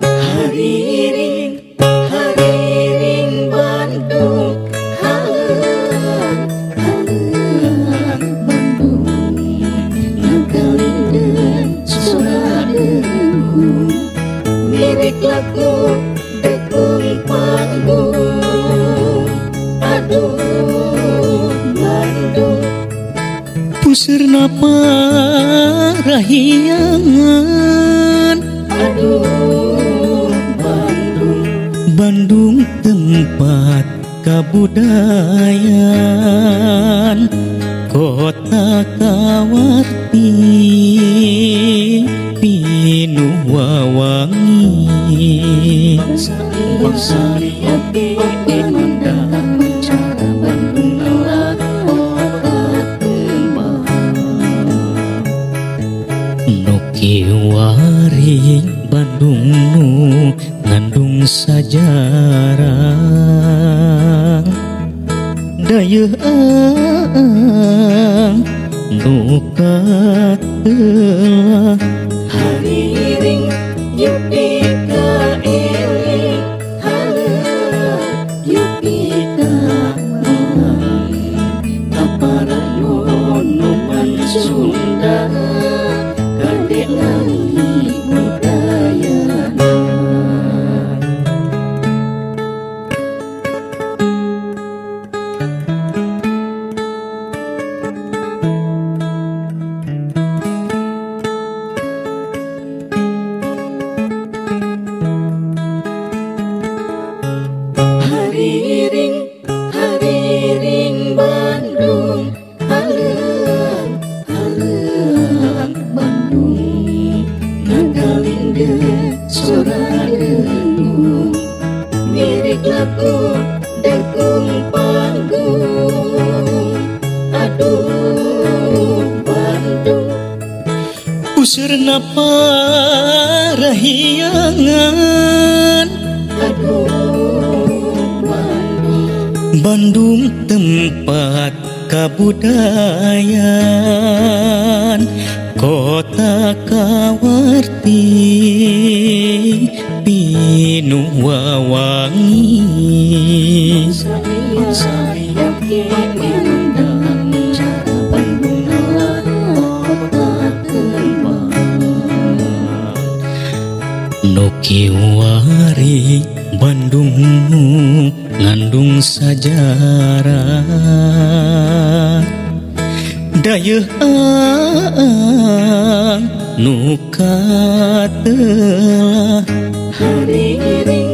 Hariring, hariring Bandung, haleuang, haleuang Bandung, ngagalindeun sora deungung, lirik lagu degung panggung. Aduh Bandung, Puseurna parahiangan. Aduh Bandung, Bandung tempat kabudayaan, kota kawarti pinuh wawangi. Bangsa oge mandan cara Bandung adalah kota kembang. Nu kiwari Bandung nu ngandung sajarah, dayeuh aang nu katelah. Hariring yupi ka eling, haleuang yupi ka malang, kaparayon nu Sunda gade langit budayana. Hariring, hariring Bandung, haleuang, haleuang Bandung, ngagalindeun sora deungung, lirik lagu degung panggung. Aduh Bandung, Puseurna parahiangan. Aduh Bandung, Bandung tempat kabudayaan, kota kawarti pinuh wawangi. Bangsa oge mandan cara Bandung adalah kota kembang. Nu kiwari Bandung nu ngandung sajarah, dayeuh aang nu katelah. Hariring,